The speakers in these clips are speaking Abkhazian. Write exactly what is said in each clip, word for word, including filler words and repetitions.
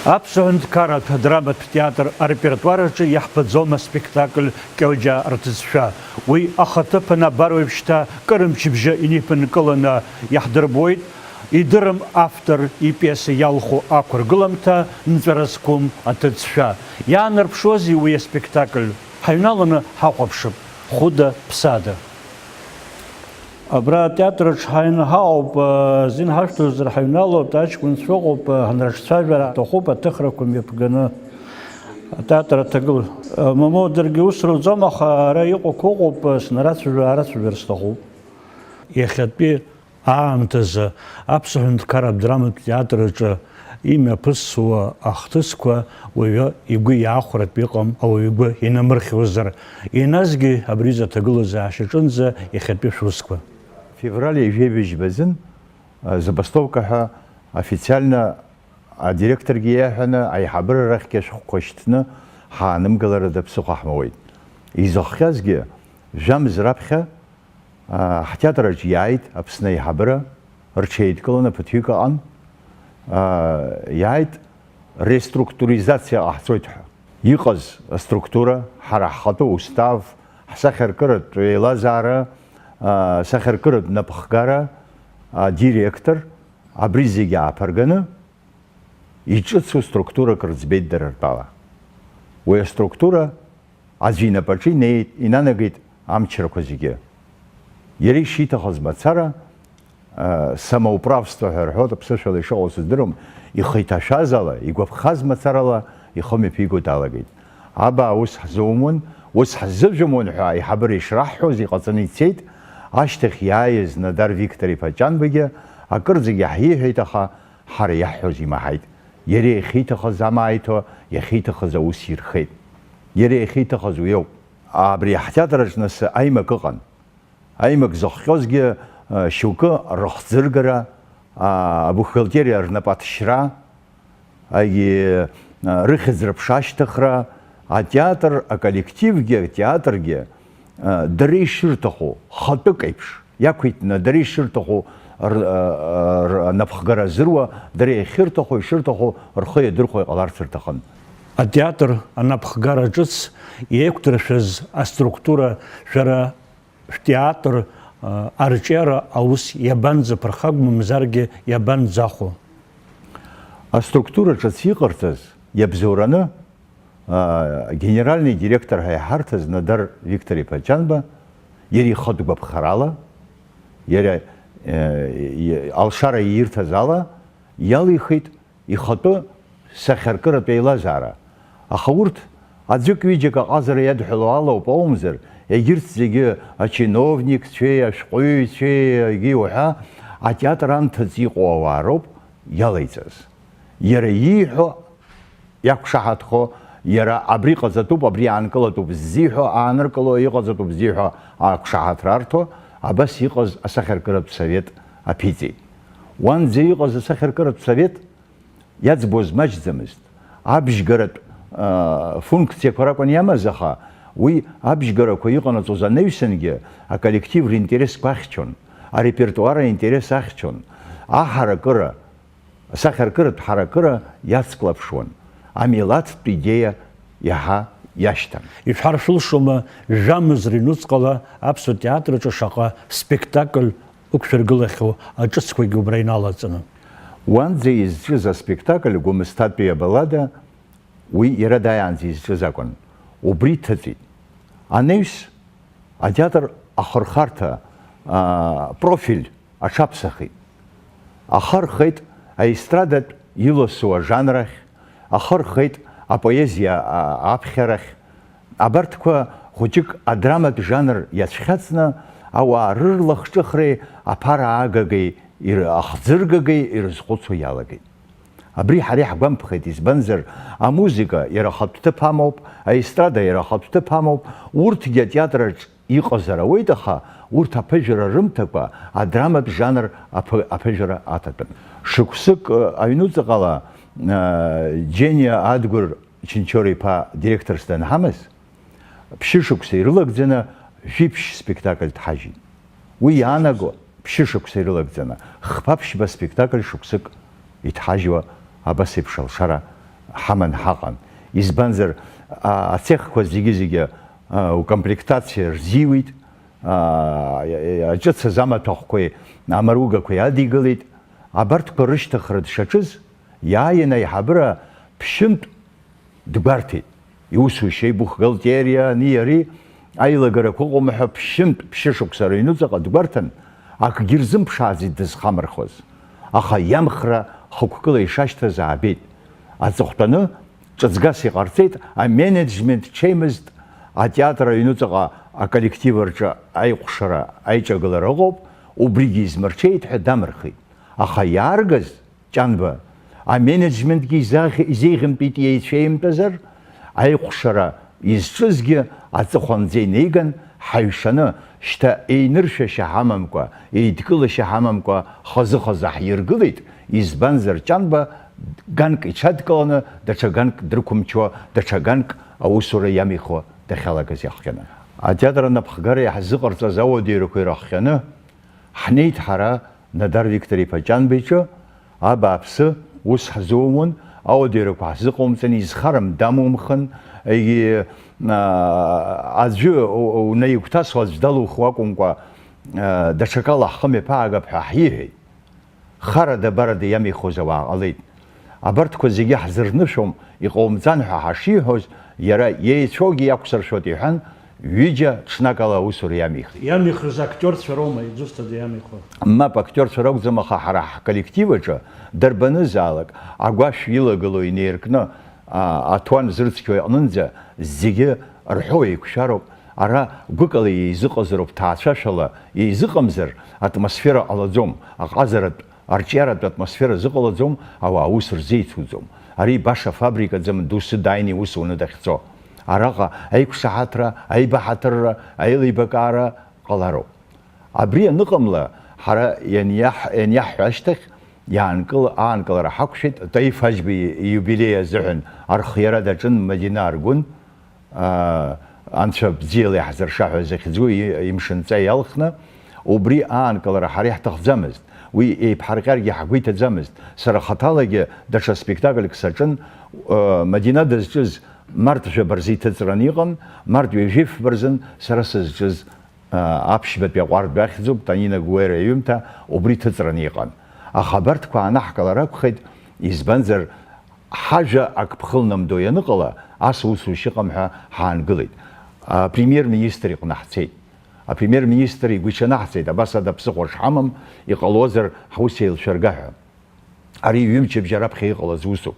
Аԥсуа ҳәынҭқарратә драматә театр арепертуар аҿы иаҳбаӡом аспектакль Кьоџьа рҭыӡшәа. Уи ахаҭыԥан абар уажәшьҭа кыр мчыбжьа иниԥынкыланы иаҳдырбоит, идырым автор ипиеса иалху ақәыргыламҭа нҵәара зқәым аҭыӡшәа. Иаанарԥшуазеи уи аспектакль? Ҳаҩналаны ҳахәаԥшып. Хәыда ԥсада. Абра атеатраҿ ҳаины ҳаҟоуп, азин ҳашәҭозар ҳаҩналоит, аҷкәынцәа ыҟоуп, ҳанрыҿцәажәар аҭахуп аҭыхрақәа мҩаԥганы. Атеатр аҭагыла. Мамоу, даргьы ус руӡом, аха ара иҟақәоу ыҟоуп, снарацәажәо, аарацәажәар сҭахуп. Иахьатәи аамҭазы Аԥсуа ҳәынҭқарратә драматә театр аҿы имҩаԥысуа ахҭысқәа уаҩы игәы иаахәаратәы иҟам, ауаҩы игәы инамырхьуазар. Иназгьы абри изы аҭагылазаашьа аҿынӡа иахьатәи шәусқәа. Февраль ҩажәи ҩажәи бжьба азын, а, забастовка ҳәа официально адиректоргьы иаҳәаны, аиҳабыра рахьгьы ашәҟәқәа шьҭны ҳаанымгаларада ԥсыхәа ҳмоуеит. Изыхҟьазгьы, жәамз раԥхьа, аа, ҳтеатраҿ иааит Аԥсны аиҳабыра, рҽеидкыланы ԥыҭҩык ыҟан, аа, иааит реструктуризациа ҟаҳҵоит ҳәа. Иҟаз аструктура, ҳара ҳхатәы устав, ҳсахьаркыратә еилазаара, аа, сахьаркыратә напхгара, адиректор, абри зегьы ааԥырганы, иҿыцу структурак рыӡбеит дара ртәала. Уи аструктура аӡәы инапаҿы инеит, инанагеит амчрақәа зегьы. Иара ишиҭахыз мацара, а, самоуправство ҳәа рҳәоит, аԥсышәала ишыҟоу сыздыруам, ихы иҭашәаз ала, игәаԥхаз мацарала ихы мҩаԥиго далагеит. Абаа ус ҳзумун, ус ҳзыжәымун ҳәа аиҳабыра ишраҳҳәоз иҟаҵаны ицеит, ашьҭахь иааиз Надар Виктор-иԥа Ҷанбагьы акырӡагьы ҳиҳәеит, аха ҳара иаҳҳәоз имаҳаит. Иара иахьиҭахыз амааиҭо, иахьиҭахыз аус ирхеит. Иара иахьиҭахыз уиоуп. Абри ҳтеатр аҿы нас аимак ыҟан. Аимак зыхҟьозгьы, а, шьоукы рыхӡыргара, а, абухгалтериа рнапаҭшьра, агьи, а, рыхьӡ-рыԥша ашьҭыхра, атеатр, аколлективгьы, атеатргьы, а, дара ишырҭаху, хатәык еиԥш, иақәиҭны дара ишырҭаху р-, а, а, р-, анапхгара азыруа, дара иахьырҭаху, ишырҭаху рхы иадырхәо иҟаларц рҭахын. Атеатр анапхгара ҿыц иеиқәдыршәаз аструктура шәара шәтеатр, а, арҿиара аус иабанӡаԥырхагоу, мамзаргьы иабанӡахәо? Аструктура ҿыц иҟарҵаз иабзоураны, а, генеральный директор ҳәа иҳарҭаз Надар Виктор-иԥа Ҷанба, иара ихатә гәаԥхарала, иара, э, и-, алшара иирҭаз ала, иалихит ихатәы сахьаркыратә еилазаара. Аха урҭ аӡәык-ҩыџьак аҟазара иадҳәало алоуп, ауамзар, егьырҭ зегьы ачиновникцәеи, ашәҟәыҩҩцәеи, егьи уҳәа атеатр анҭыҵ иҟоу ауаа роуп иалаиҵаз. Иара ииҳәо иақәшаҳаҭхо, иара абри ҟаҵатәуп, абри аанкылатәуп ззиҳәо, ааныркыло иҟаҵатәуп ззиҳәо ақәшаҳаҭра арҭо, абас иҟаз асахьаркыратә совет аԥиҵеит. Уанӡа иҟаз асахьаркыратә совет иаӡбоз маҷӡамызт. Абжьгаратә, аа, функциақәа ракәын иамаз, аха уи абжьгарақәа иҟанаҵоз анаҩсангьы аколлектив ринтересқәа ахьчон, арепертуар аинтерес ахьчон, аҳаракыра, асахьаркыратә ҳаракыра иацклаԥшуан, амилаҭтә идеиа иаҳа иашьҭан. Ишәҳәар шәылшома, жәамызра иҩнуҵҟала аԥсуа театр аҿы шаҟа спектакль ықәшәыргылахьоу аҿыцқәагьы убра иналаҵаны? Уанӡа изҿыз аспектакль Гәымсҭатәи абаллада, уи иара дааиаанӡа изҿыз акәын. Убри иҭыҵит. Анаҩс атеатр ахырхарҭа, аа, профиль аҽаԥсахит. Ахы рхеит аестрадатә иласу ажанр ахь, ахы рхеит апоезиа, а, аԥхьарахь. Абарҭқәа хәыҷык адраматә жанр иацәхьаҵны, ауаа рырлахҿыхреи аԥара аагагеи ир-, ахӡыргагеи ирызхәыцуа иалагеит. Абри ҳара иаҳгәамԥхеит, избанзар, амузыка иара ахатә ҭыԥ амоуп, аестрада иара ахатә ҭыԥ амоуп, урҭгьы атеатраҿ иҟазар ауеит, аха урҭ аԥыжәара рымҭакәа адраматә жанр аԥы-, аԥыжәара аҭатәын. Шықәсык, э, аҩнуҵаҟала, э, Џьениа Адгәыр Чынчор-иԥа директорс данҳамаз, ԥшьышықәса ирылагӡаны жәиԥшь спектакль дҳажьит. Уи иаанаго ԥшьышықәса ирылагӡаны хԥа-ԥшьба спектакль шықәсык иҭҳажьуа абас еиԥш алшара ҳаман ҳаҟан. Избанзар, а, ацехқәа зегьы-зегьы, а, укомплектациа рзиуит, а, аҿыцаз амаҭәахәқәеи амаругақәеи адигылеит. Абарҭқәа рышьҭыхра дшаҿыз, иааин аиҳабыра ԥшьынтә дгәарҭеит. Иусушьа, ибухгалтериа, ани ари, аилагарақәа ыҟоума ҳәа ԥшьынтә, ԥшьышықәса рыҩнуҵаҟа дгәарҭан, акгьы рзымԥшааӡеит дызхамырхоз. Аха иамхра хықәкыла ишашьҭаз аабеит. Аҵыхәтәаны ҿыҵгас иҟарҵеит, аменеджмент ҽеимызт, атеатр аҩнуҵаҟа аколлектив рҿы аиҟәшара, аиҿагылара ыҟоуп, убригьы измырҽеит ҳәа дамырхит. Аха иааргаз, Ҷанба, аменеджментгьы изах-, изеиӷьымтәит иеицәеимтәазар, аиҟәшара изҿызгьы аҵыхәанӡа инеиган, ҳаҩшаны, шьҭа еиныршәашьа ҳамамкәа, еидкылашьа ҳамамкәа хазы-хазы ҳиргылеит, избанзар, Ҷанба ганк иҽадкыланы, даҽа ганк дрықәымчуа, даҽа ганк аусура иамихуа дахьалагаз иахҟьаны. Атеатр анапхгара иаҳзыҟарҵаз ауадаҩрақәа ирыхҟьаны, ҳнеит ҳара Нодар Виктор-иԥа Ҷанба иҿы, абааԥсы, ус ҳзумун, ауадаҩрақәа ҳзыҟаумҵан, изхарам дамумхын, егьи, а, аӡәы у-, унаигәҭасуа аӡә далухуа акәымкәа, а, даҽакала ҳхы мҩаԥаагап ҳәа ҳиҳәеит. Харада-барада иамихуаз ауаа ҟалеит. Абарҭқәа зегьы ҳзырнышәом, иҟоумҵан ҳәа ҳашиҳәоз, иара иеицәоугьы иақәсыршәоит иҳәан, ҩыџьа ҽнакала аусура иамихит. Иамихыз актиорцәа роума, изусҭада иамихуа? Мап, актиорцәа ракәӡам, аха ҳара ҳколлектив аҿы дарбанызаалак агәашә илагылоу инеиркны, а, аҭуан зырцқьоу иҟнынӡа зегьы рҳәоу еиқәшәароуп. Ара гәыкала еизыҟазароуп, ҭаацәашәала еизыҟамзар, атмосфера ҟалаӡом, аҟазаратә Арҿиаратә атмосфера зыҟалаӡом, ауаа аус рзеицуӡом. Ари баша фабрикаӡам, доусы дааины иус уны дахьцо. Араҟа аиқәшаҳаҭра, аибаҳаҭырра, аилибакаара ҟалароуп. Абри аныҟамла, ҳара ианиаҳ-, ианиаҳҳәа ашьҭахь, иаанкыл-, аанкылара ҳақәшәеит, Таиф Аџьба ииубилеи азыҳәан архиара даҿын Мадина Аргәын. Аа, Анцәа бзиала иаҳзырша ҳәа захьӡу и-, имшынҵа иалхны, убри аанкылара ҳара иаҳҭахӡамызт, уи еиԥҳарҟьаргьы ҳгәы иҭаӡамызт. Сара хаҭалагьы даҽа спектакльк саҿын, э, Мадина дызҿыз март жәаба рзы иҭыҵраны иҟан, март ҩажәи фба рзын сара сызҿыз, э, аԥшьбатәи аҟәардә ахьӡуп, Танина Гуера иҩымҭа, убри ҭыҵраны иҟан. Аха абарҭқәа аанаҳкылар акәхеит, избанзар, Ҳажәа ак ԥхылнамдо ианыҟала, ас усушьа ыҟам ҳәа ҳаангылеит. Апремиер-министр иҟны ҳцеит. Апремиер-министр игәы иҽанаҳҵеит, абас ада ԥсыхәа шҳамам, иҟалозар, ҳус еилшәырга ҳәа. Ари ҩымчыбжьа раԥхьа иҟалаз усуп.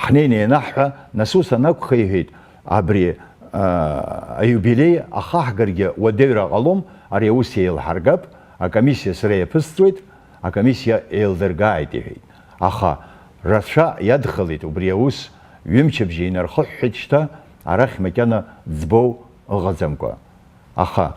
Ҳнеины ианаҳҳәа, нас ус анакәха, иҳәеит, абри, а, аиубилеи ахаҳгаргьы уадаҩра ҟалом, ари аус еилҳаргап, акомиссиа сара иаԥысҵоит, акомиссиа еилдыргааит, иҳәеит. Аха рацәа иадхалеит убри аус, ҩымчыбжьа инархыҳәҳәеит шьҭа, арахь макьана ӡбоу ыҟаӡамкәа. Аха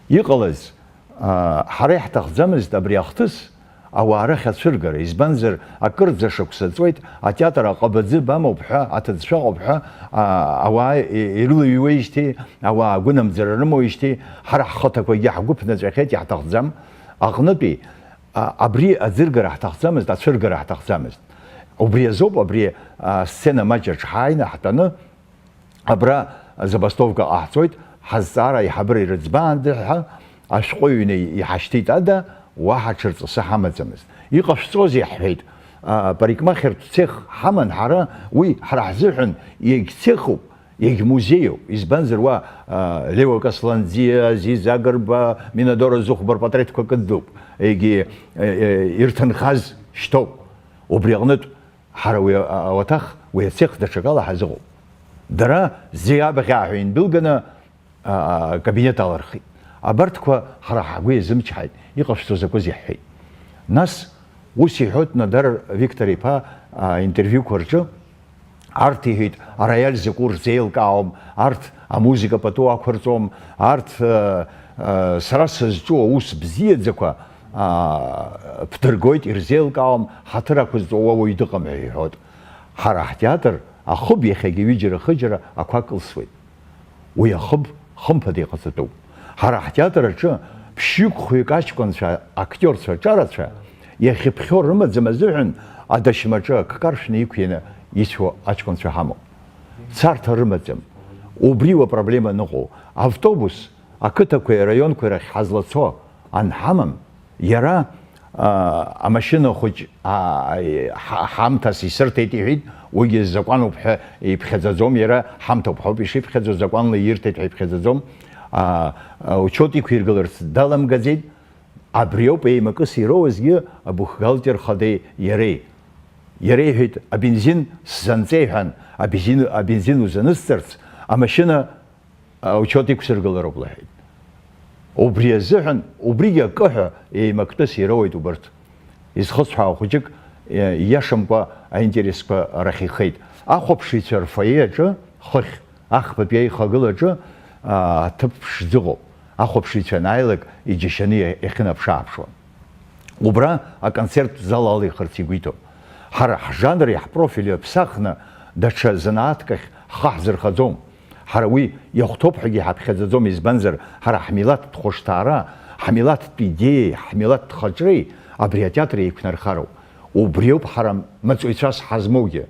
иҟалаз, аа, ҳара иаҳҭахӡамызт абри ахҭыс, ауаа рахь ацәыргара, избанзар, акырӡа шықәса ҵуеит, атеатр аҟыбаӡыба амоуп ҳәа, аҭыӡшәа ыҟоуп ҳәа, аа, ауаа и-, ирылыҩуеижьҭеи, ауаа агәынамӡара рымоуижьҭеи, ҳара ҳхаҭақәагьы ҳгәы ԥнаҵәахьеит, иаҳҭахӡам. Аҟнытәи, А, абри аӡыргара ҳҭахӡамызт, ацәыргара ҳҭахӡамызт. Убри азоуп, абри, а, сцена маҷ аҿы ҳааины ҳтәаны, абра забастовка ҟаҳҵоит, ҳазҵаара аиҳабыра ирыӡбаанӡа ҳәа ашәҟәыҩҩы иҳашьҭит ада, уаҳа ҽырҵысы ҳамаӡамызт. Иҟашәҵозеи ҳҳәеит, а, парикмахертә цех ҳаман ҳара, уи ҳара ҳзыҳәан егь цехуп, Егь музеиуп, избанзар, уа, а, Леуа Касланӡиа, Зиза Гырба, Минадора Зыхәба рпатреҭқәа кыдуп, егьи, э, э, ирҭынхаз шьҭоуп. Убри аҟнытә, ҳара уи, а, ауаҭах, уи ацех даҽакала ҳазыҟоуп. Дара зегь абӷьааҳәа индәылганы, а, а, акабинет алырхит. Абарҭқәа ҳара ҳгәы иазымчҳаит, иҟашәҵо закәыз иаҳҳәеит. Нас, ус иҳәоит Нодар Виктор-иԥа, а, интервиуқәа рҿы, Арҭ, иҳәеит, ароиал закәу рзеилкаауам, арҭ амузыка пату ақәырҵом, арҭ, э, э, сара сызҿу аус бзиаӡақәа, а, ԥдыргоит, ирзеилкаауам, ҳаҭыр ақәызҵо уа уаҩ дыҟам ҳәа иҳәоит. Ҳара ҳтеатр ахыб иахьагьы ҩыџьара-хыџьара ақәа кылсуеит. Уи ахыб хымԥада иҟаҵатәуп. Ҳара ҳтеатр аҿы ԥшьҩык-хәҩык аҷкәынцәа, актиорцәа аҿарацәа, иахьыԥхьо рымаӡам азыҳәан, адашьмаҿы акы каршәны иқәианы ицәоу аҷкәынцәа ҳамоуп. Царҭа рымаӡам. Убриоуп апроблема аныҟоу. Автобус ақыҭақәеи араионқәеи рахь ҳазлацо анҳамам, иара, аа, амашьына хәыҷ, аа, ҳа-, ҳамҭас исырҭеит иҳәеит, уигьы закәануп ҳәа иԥхьаӡаӡом, иара ҳамҭоуп ҳәоуп ишиԥхьаӡо, закәанла ирҭеит ҳәа иԥхьаӡаӡом, аа, аучет иқәиргыларц даламгаӡеит, абриоуп еимакыс ироуазгьы абухгалтер хадеи иареи. Иара иҳәеит, абензин сзанҵеи ҳәан, абензин, абензин узанысҵарц, амашьына аучет иқәсыргылароуп лҳәеит. Убри азыҳәан, убригьы акы ҳәа еимактәыс ироуеит убарҭ. Изхысҳәаау хәыҷык, е, ииашамкәа аинтересқәа рахь ихеит. Ахәаԥшыҩцәа рфойе аҿы, хыхь, ахԥатәи аихагылаҿы, аа, аҭыԥ ԥшӡа ыҟоуп. Ахәаԥшыҩцәа анааилак, иџьашьаны иа-, иахьынаԥшы-ааԥшуа. Убра аконцерттә зал алихырц игәы иҭоуп. Ҳара ҳжанри ҳпрофили аԥсахны даҽа занааҭк ахь ҳхы ҳзырхаӡом. Ҳара уи иахәҭоуп ҳәагьы ҳаԥхьаӡаӡом, избанзар, ҳара ҳмилаҭтә хәышҭаара, ҳмилаҭтә идеиеи ҳмилаҭтә хаҿреи абри атеатр еиқәнархароуп. Убриоуп ҳара маҵуҩцәас ҳазмоугьы.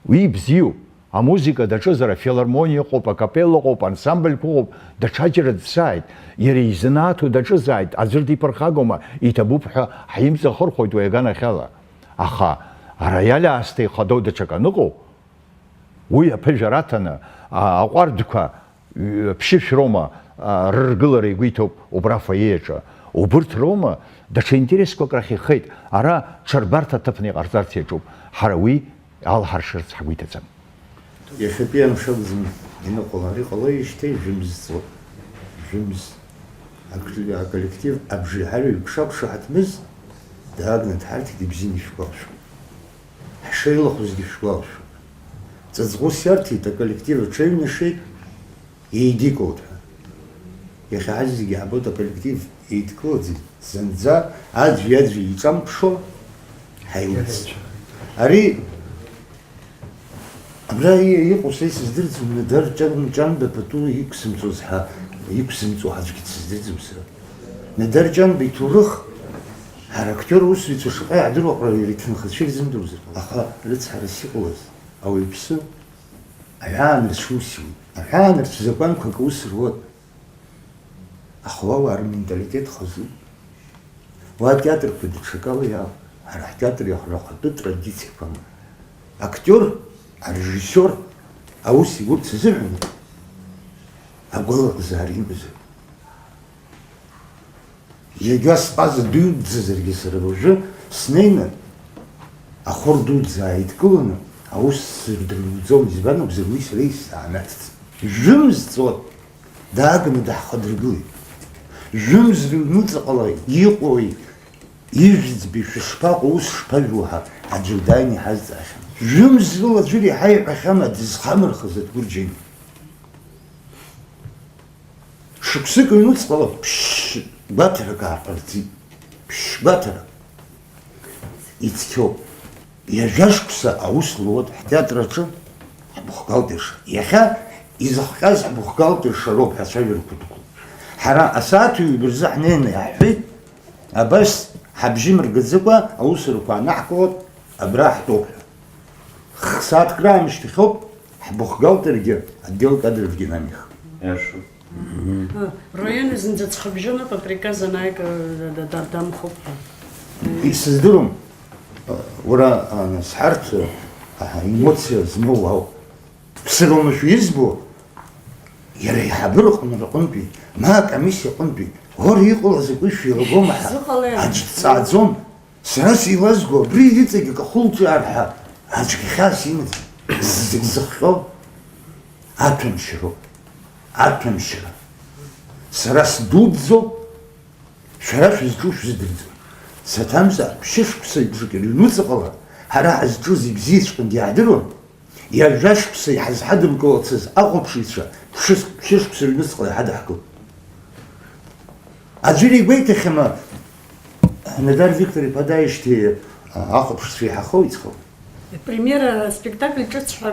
Уи бзиоуп. Амузыка даҿызар, афилармониа ыҟоуп, акапелла ыҟоуп, ансамбльқәа ыҟоуп, даҽаџьара дцааит. Иара изанааҭу даҿызааит, аӡәыр диԥырхагоума, иҭабуп ҳәа ҳимҵахырхәоит уи аганахьала. Аха ароиаль аасҭа ихадоу даҽакы аныҟоу, уи аԥыжәара аҭаны, а-, аҟәардәқәа, ҩ-, ԥшьышә роума, а, рыргылара игәы иҭоуп убра афойе аҿы. Убырҭ роума даҽа интересқәак рахь ихеит, ара ҽырбарҭа аҭыԥны иҟарҵарц иаҿуп. Ҳара уи алҳаршарц ҳгәы иҭаӡам. Иахьатәи амш акәӡам иныҟәо, ари ҟалоижьҭеи жәымз ҵуеит. Жәымз. Аколлектив абжеиҳараҩык шакәшо ҳаҭмыз, даагны дҳарҭеит, ибзианы ишәгәалашәом. Ҳшеилахәызгьы шәгәалашәом. Ҵаҵӷәыс иарҭеит, аколлектив аҽеиҩнашеит, еидикылт ҳәа. Иахьа ҳазегьы иаҳбоит, аколлектив еидкылаӡеит, зынӡа аӡәи-аӡәи иҿамԥшуа ҳаилыҵ. Ари абра и-, иҟоу са исыздырӡом, Нодар Ҷан-, Ҷанба пату иқәсымҵоз ҳәа, иқәсымҵо аӡәгьы дсыздырӡом сара. Нодар Ҷанба иҭоурых, ҳара актиор усзуҩцәа шаҟа иаҳдыруа ҟара иара иҭынхацәа ирзымдыруазар. Аха рыцҳарас иҟалаз ауаҩԥсы аҳәаанырцә ус иуит. Аҳәаанырцә закәанқәак аус руеит. Аха уа уаа рменталитет хазуп. Уа атеатрқәа даҽакала иаауп. Ҳара ҳтеатр иахәра ахатәы традициақәа амоуп. Актиор, арежиссиор аус игәырц азыҳәан агәалаҟазаара имазар. Иагьа сҟаза дуӡӡазаргьы сара уажәы снеины, ахор дуӡӡа ааидкыланы, аус сырдыруаӡом, избан акәзар, уи сара исзаанацҵеит. Жәымз ҵуан, дааганы даҳхадыргылеит. Жәымз рыҩнуҵаҟала иҟои, ижәӡбеи шәышԥаҟоу, ус шԥажәуа ҳәа аӡәыр дааины иҳазҵаахьан. Жәымз рыла аӡәыр иҳаиҳәахьан, дызхамырхаз Адгәыр Џьениа. Шықәсык ҩнуҵҟала ԥшь гәаҭарак ааҟарҵеит. Ԥшь гәаҭарак. Ицқьоуп. Ҩажәа шықәса аус луеит ҳтеатр аҿы ҳбухгалтерша. Иахьа изыхҟьаз ҳбухгалтерша роуп ҳәа ацәажәарақәа дықәлоит. Ҳара асааҭ ҩба рзы ҳнеины иаҳҳәеит, абас ҳабжьы мыргаӡакәа аусурақәа анаҳкылап, абра ҳтәоуп ҳәа. Х-, сааҭк раамышьҭахьоуп ҳбухгалтергьы отдел кадров динамих. Иашоуп. Роен зынӡа ҵхыбжьонуп, априказ анааиг, да-, да-, дамхуп ҳәа. Исыздырам, уара, а, нас, ҳарҭ, а, эмоциа змоу уаауп. Ԥсыроума шәизбо? Иара аиҳабыраҟны рҟынтәи, ма акомиссиа аҟынтәи, уара иҟалаз акәи шәеилагома ҳәа Зыҟалеи? Аӡә дҵааӡом. Сара сеилазго, абри иҵегь акахәылҿиаар ҳәа аӡәгьы хьаас имаӡам. Зегь зыхҟьо аҭәамшьароуп. Аҭәамшьара. Сара сдуӡӡоуп, шәара шәызҿу шәзыдырӡом. Саҭамзаап, ԥшьышықәса ибжакыр ҩнуҵаҟала ҳара ҳазҿу зегь бзиаҵәҟьангьы иаҳдыруан. Иара жәашықәса иҳазҳадымкылацыз ахәаԥшыҩцәа ԥшьышықәса рыҩнуҵҟа иҳадаҳкылт. Аӡәыр игәеиҭахьама, Нодар Виктор-иԥа дааижьҭеи ахәаԥшцәа еиҳахоу иҵхоу? Премиера спектакль ҿыц ҳәа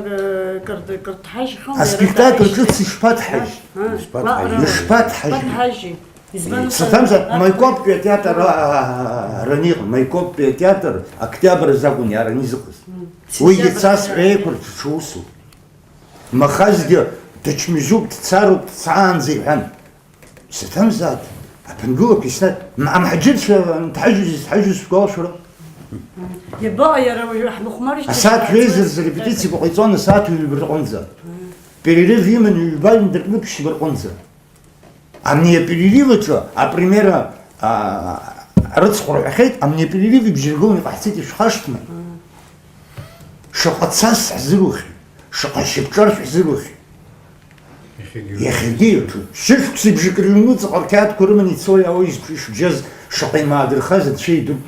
кыр-, кырҭҳажьхьоу, иара Аспектакль дааижьҭеи. Ҿыц ишԥаҭҳажь? А, а, Ишԥаҭҳажь? Гәаҟра. Ишԥаҭҳажь? Ишԥаҭҳажьи? Саҭамзар, Маикоптәи атеатр араны иҟан, Маикоптәи атеатр октиабр азы акәын иара изыҟаз. Уигьы цас ҳәа еиқәырҽҽо усуп. Махазгьы дычмазаҩуп, дцароуп, дцаанӡа иҳәан. Саҭамзааит, аԥынгылақәа исна, м-, амҳаџьырцәа анҭҳажьыз, изҭҳажьыз шәгәалашәара? Иабаҟа иара уажәы ҳмыхәмаршҭ Асааҭ жәеиза рзы репетициақәа ҟаиҵон асааҭ ҩба рҟынӡа. Перерыв иман ҩба-ҩынтә рҟны ԥшьба рҟынӡа. Ани аперерив аҿы апремиера, а, рыцхә рҳәахьеит, ани аперерив ибжьы ргыланы иҟаҳҵеит, ишәхашҭма? Шаҟа цас ҳзырухьеит, шаҟа шьапҿаршә ҳзырухьеит. Иахьагьы. Иахьагьы ирҿуп. Шьышықәсеи бжаки рыҩнуҵаҟа рқьаадқәа рыманы ицо иаауа изԥ-, ишыбжьаз шаҟа имаадырхаз анцәа идуп.